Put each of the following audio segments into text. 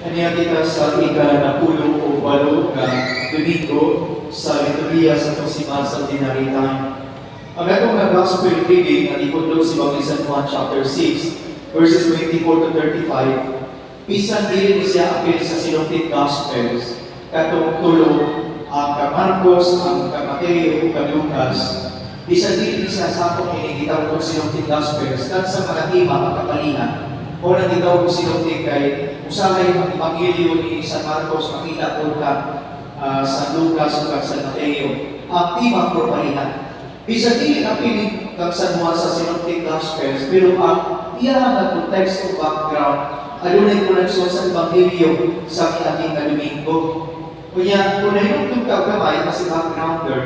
Kaniya kita sa ika-18 nga Domingo sa liturhiya sa atong simbahan sa Ordinary Time. Ang atong nga Gospel reading ang gipundong sa Ebanghelyo San Juan chapter 6 verses 24 to 35. Bisan dili ni siya apil sa Synoptic Gospels, katong tulo, ang ka Marcos, ang ka Mateo ug ka Lucas. Bisan dili ni siya sakop ini gitawag og Synoptic Gospels, kan sa mga tema magkapalihan. O nang gitawag og Synoptic kay usahay ang Ebanghelyo ni San Marcos makita po ka San Lucas ug kang San Mateo. Ang tema pro palihan. Bisan dili apil kang San Juan sa Synoptic Gospels, pero ang iya nga context o background adunay koneksyon sa Ebanghelyo sa miaging nga Domingo. Kunya, kung nahinumdum ka gamay kasi backgrounder,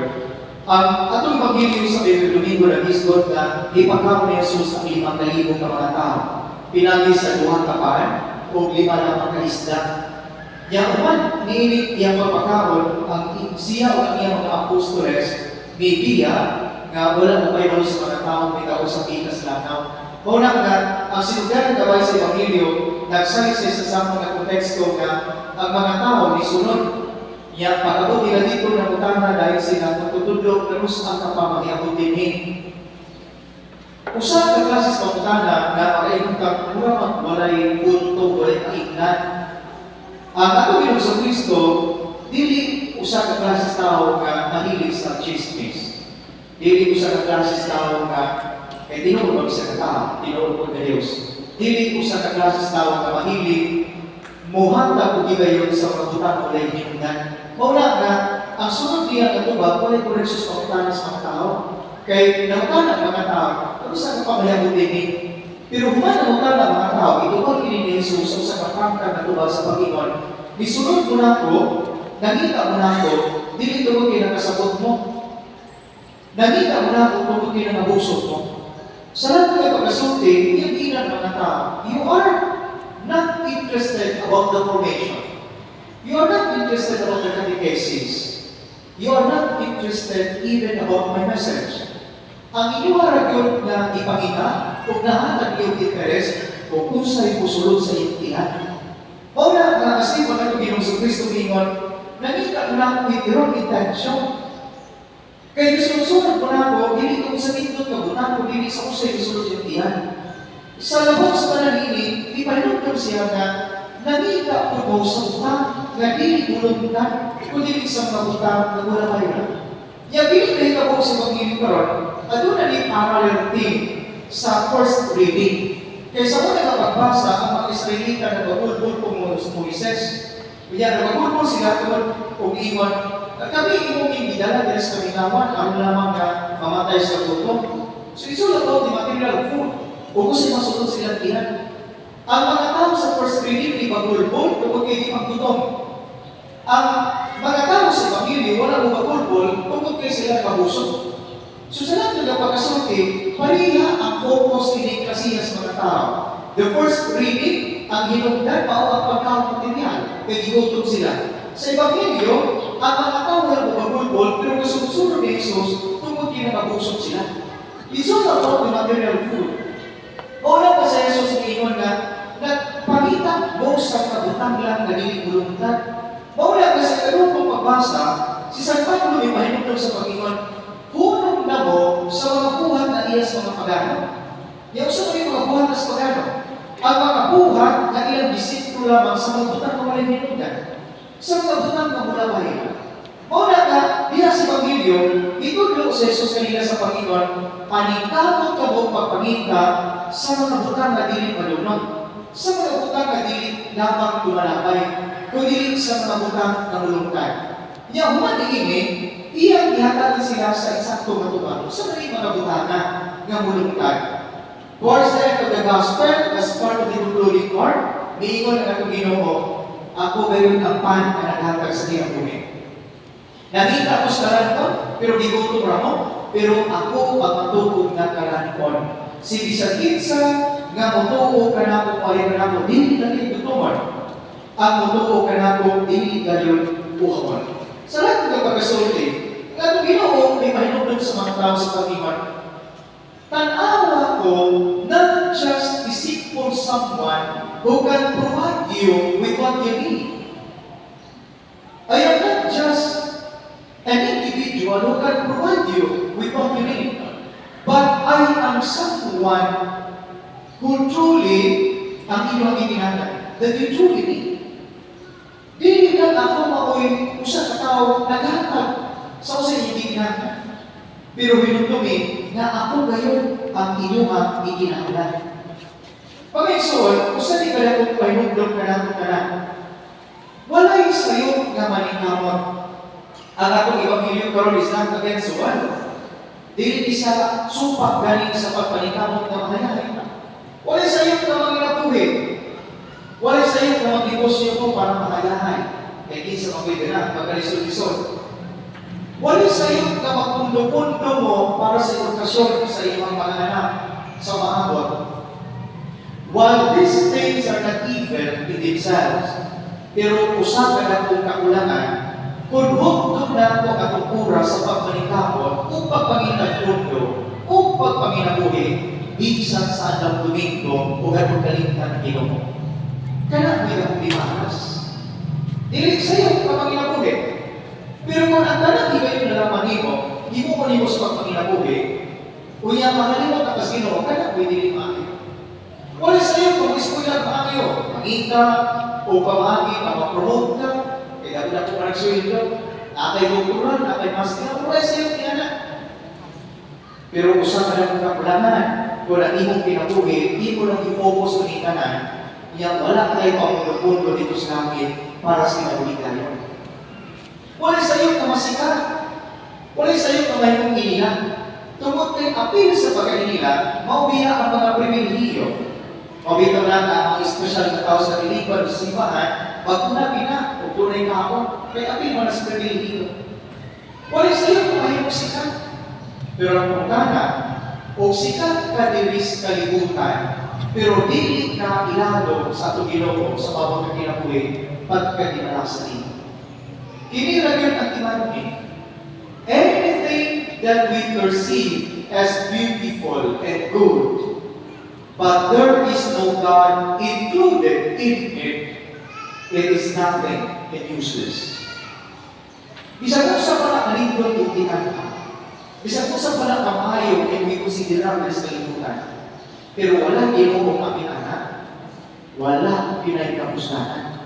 ang atong Ebanghelyo sa ngayong Domingo nag-isgot na ipakaon ni Jesus ang 5,000 ka mga tao. Pinagi sa duha ka pan o lima lamang ka isda. Nya uman niini iyang pagpakaon, ang siya o ang iyang mga apostoles mibiya nga wala mo kayo sa mga tao may tao sa pikas langaw. Mao na nga ang sinugdanan gabay sa Ebanghelyo nagsaliksay sa samang nga konteksto nga ang mga tao nisunod. Nya pag-abot nila dito, nangutana dahil sila magtutudlo kanus ang kapamahiabot dinhi. Usa ka klase sa pangutana nga makaingon ka mura man walay punto, walay kaingnan. Ang atong Ginoong Kristo dili usa ka klase sa tao nga mahilig sa chismis. Dili usa ka klase sa tao nga kay tinuod man isa ka tao, tinuod po nga Dios. Dili usa ka klase sa tao nga mahilig muhatag og higayon sa mga butang walay hinungdan. Mao na nga ang sunod niya nga tubag walay koneksyon sa pangutana sa mga tao. Kay nangutana ang mga tao, ano sa kapamahiabot dinhi? Pero human nangutana ang mga tao, itubag ini ni Jesus sa usa ka prangka nga tubag sa pag-ingon. Nisunod mo nako, nangita mo nako, dili tungod kay nakasabot mo. Nangita mo nako tungod kay nangabusog mo. Sa lahat ng pagkasulti, iyang giingnan mga tao, you are not interested about the formation. You are not interested about the catechesis. You are not interested even about my message. Ang inyo ra gyud nga ipangita ug nahatag iyong interes o unsay musulod sa iyong tiyan. Mao na nga kasi pag atong Ginoong Kristo miingon, nangita mo na with your intention. Kay gisunod mo na ako, dili tungod sa nindot nga butang, kundi dili sa unsay musulod iyong tiyan. Sa labot sa tanan ini, di pahinumdum siya nga nangita po mo sa butang nga dili mulungtad, kundi sa mga butang nga wala kayo na. Ya dili nahitabo sa Ebanghelyo karon, aduna ni parallel theme sa first reading. Kay sa una nga pagbasa, ang mga Israelita nagabulbul po mo sa Moises. Kunya nagabulbul sila tungod og ingon, kami imong gidala diri sa kamingawan aron lamang nga mamatay sa gutom. So it's all about the material food. O kung sa masulod silang tiyan. Ang mga tao sa first reading di bagulbol tungod kay di maggutom. Ang mga tao sa Ebanghelyo wala mo bagulbol tungod kay sila kabusog. So sa lahat ng pagkasulti, pareha ang focus ini klasihan sa mga tao. The first reading, ang hinungdan mao ang pagkaon material, kay gigutom sila. Sa Ebanghelyo, ang mga tao wala mo bagulbol pero kasunod ni Jesus tungod kay nakabusog sila. It's all about the material food. Mao pa sa Jesus niingon nga nagpangita mo sa kabutang lang nga dili mulungtad. Mao na kasi karon pagbasa, si San Pablo may pahinumdum sa pag-ingon, hunong na mo sa mga buhat na iya sa mga pagano. Yaw sa mga buhat sa pagano. Ang mga buhat na ilang disipulo lamang sa mga butang nga walay hinungdan. Sa mga butang nga mulaway. Mao na nga, diha sa Ebanghelyo, itudlo sa Jesus kanila sa Panginoon, paningkamot kamo pagpangita sa mga butang nga dili malunod. Sa mga butang nga dili lamang lumalabay, kundi sa mga butang nga mulungtad. Nya human niini, iyang gihatag sila sa eksakto nga tubag. Sa mga butanga nga mulungtad. Towards the end of the gospel, as part of the concluding part, niingon ang atong Ginoo, ako gayon ang pan nga naghatag sa kinabuhi. Nangita ko sa kalan-on, pero gigutom ra mo, pero ako ang matuod nga kalan-on. Si bisan kinsa nga motuo kanako pari kanako dili na gutomon. Ang motuo kanako dili gayon uhawon. Sa lahat ng pagkasulti, nga atong Ginoo may pahinumdum sa mga tao sa pag-ingon, tan-awa ko not just a simple someone who can provide you with what you need. I am not just an individual who can provide you with what you need, but I am someone who truly ang inyong gikinahanglan, that you truly need. Dili lang ako maoy usa ka tawo naghatag sa usa inyong gikinahanglan. Pero hinumdumi nga ako gayon ang inyong gikinahanglan. Mga igsoon, usa ni kadakong pahinumdom kanato tanan. Walay sayop nga maningkamot. Ang atong ebanghelyo karon is not against wealth. Dili ni sa supak galing sa pagpaningkamot nga mahayahay. Walay sayop nga manginabuhi. Walay sayop nga magnegosyo mo para mahayahay. Kay kinsa man ko'y ganahan pagkalisod-lisod. Walay sayop nga magpundo-pundo mo para sa edukasyon sa iyong mga anak sa maabot. While these things are not evil in themselves, pero usa ka dakong kakulangan, kung hugtong nato ang atong oras sa pagpaningkamot o pagpangitag pundo o pagpanginabuhi, bisan sa adlaw Domingo o atong kalimtan Ginoo. Kana mo'y akong gimalas. Dili sayo ka panginabuhi. Pero kung ang tanang higayon na lamang nimo, himo ko nimo sa pagpanginabuhi, unya makalimot ka sa Ginoo, kana mo'y dili maayo. Wala sayo kung eskwela maayo, mangita o pamaagi nga ma-promote ka, kay dako na kung sweldo, naa kay doktoral, naa kay master, wala sayo niya na. Pero usa ka lang kakulangan, kung ang imong kinabuhi, imo lang i-focus ang tanan, niya wala kay pamundo-pundo dito sa langit para sa kinabuhi tayo. Wala sayo nga masikat. Wala sayo nga mahimong inila. Tungod kay apil sa pagkainila, maubiya ang mga pribilehiyo. Mabitaw na ang mga espesyal na tao sa religion sa simbahan, pag una pina, o tunay kaon, kay apil mo na sa pribilehiyo. Wala sayo kung mahimong sikat. Pero ang pangutana, o sikat ka diri sa kalibutan, pero dili ka ilalo sa atong Ginoo sa bawat kinabuhi pagka ginalasan nimo. Kini ra gyud ang timan-i. Anything that we perceive as beautiful and good, but there is no God included in it, it is nothing and useless. Bisan kung sa pala kalindot ug tinanha, bisan kung sa pala kamayo kay we konsiderar sa kalibutan, pero wala Ginoo ang anak, wala pinay kapuslanan.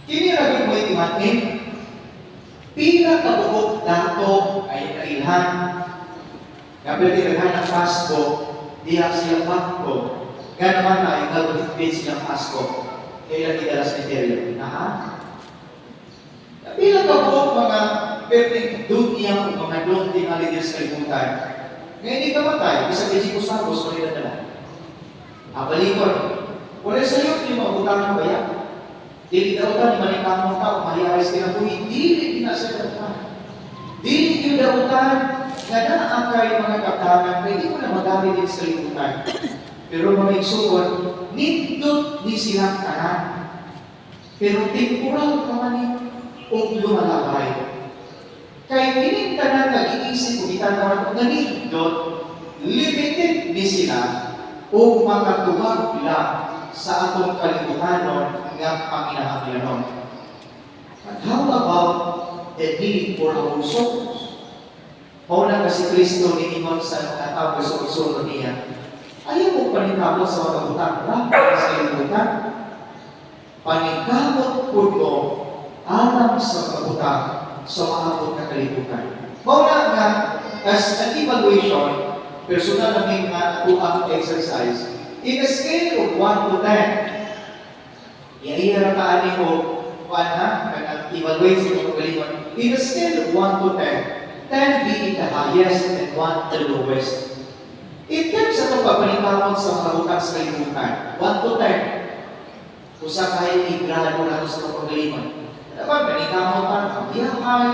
Kini ra gyud mo'y timan-in. Pila ka buok dato ay kailhan. Nga pwede daghan ang Pasko, diha silang bangko. Nga naman ay nga silang Pasko. Kaya gidala sa interior. Naa? Pila ka buok mga perting dunya o mga doon tingali diri sa kalibutan. Nga hindi ka matay, bisag di ko sabos, wala dala. Abalikon. Wala sa iyo, hindi mabutangan ng bayan. Dili dautan ni maningkamot ka o mahiyari sa kinabuhi, dili gina sa dautan. Dili yung dautan nga naa kay mga kaptangan, kay di mo na magamit din sa kalibutan. Pero mga igsuon, nindot ni silang tanan. Pero temporal ka man ni og lumalabay. Kay kining tanan nag-iisip ug gitanaw nga nindot, limited ni sila o makatuwag lang sa atong kalibutanon nga panginahanglanon. But how about the need for our souls? Mao na kasi Kristo niingon sa mga tao sa usulon niya, "Ayaw mo paningkamot sa mga butang ra sa kalibutan. Paningkamot pud mo alang sa mga butang sa maabot nga kalibutan." Mao na nga, as an evaluation, personal lang nga ato ang exercise, in a scale of 1 to 10, iya ra ka ani o kuan ha, kanang evaluate sa imong kaugalingon. In a scale of 1 to 10, 10 being the highest and 1 the lowest. In terms sa itong pagpaningkamot sa mga butang sa kalibutan, 1 to 10, usa kay igrado nato sa itong kaugalingon. Dapat paningkamot pa, pagbiyahay,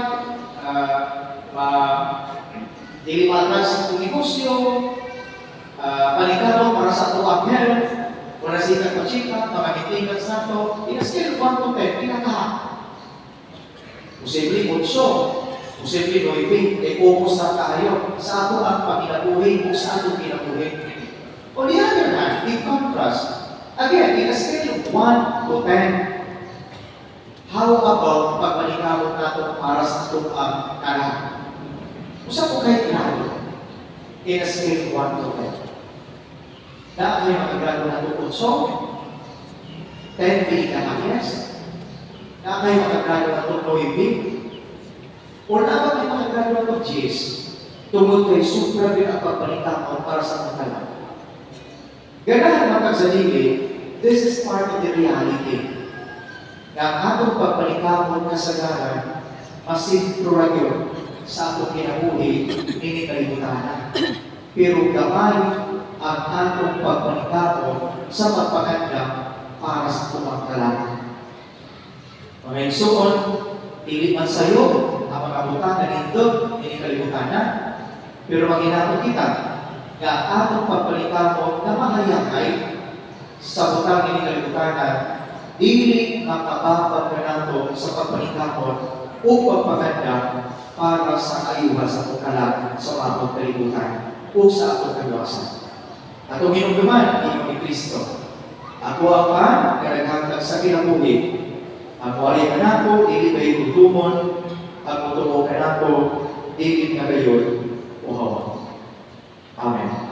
ma dili matras sa itong negosyo, paningkamot para sa atong health, wala sila pa-check up, mga maintenance nato, in a scale of 1 to 10, pinaka. Posible 8, posible 9, kay focus sa kaayo sa ato ang panginabuhi o sa atong kinabuhi. On the other hand, in contrast, again, in a scale of 1 to 10. How about pagpaningkamot nato para sa atong ang kalag? Usa po kay grado in a scale 1 to 10? Naa kay mga grado nato 8, 10 being the highest. Naa kay mga grado nato 9, or naa kay mga grado nato 10, tungod kay sobra din ang pagpaningkamot para sa atong kalag. Ganahan man kag sa dili, this is part of the reality nga ang atong pagpaningkamot kasagaran masintro ra gyud sa atong kinabuhi nini kalibutan. Pero gamay ang atong pagpaningkamot sa pagpangandam para sa atong kalag. Mga igsuon, dili man sayo ang mga butang nga nindot nini kalibutan, pero maginahon kita nga ang atong pagpaningkamot na mahayakay sa butang nini kalibutan dili makababag kanato sa pagpaningkamot o pagpangandam para sa ayuhan sa atong kalag sa atong kalibutan o sa atong kaluwasan. Atong hinumduman, ingon ni Kristo, "Ako ang pan nga naghatag sa kinabuhi. Ang muari kanako, dili gayud gutumon, ang mutuo kanako, dili na gayud uhawan." Amen.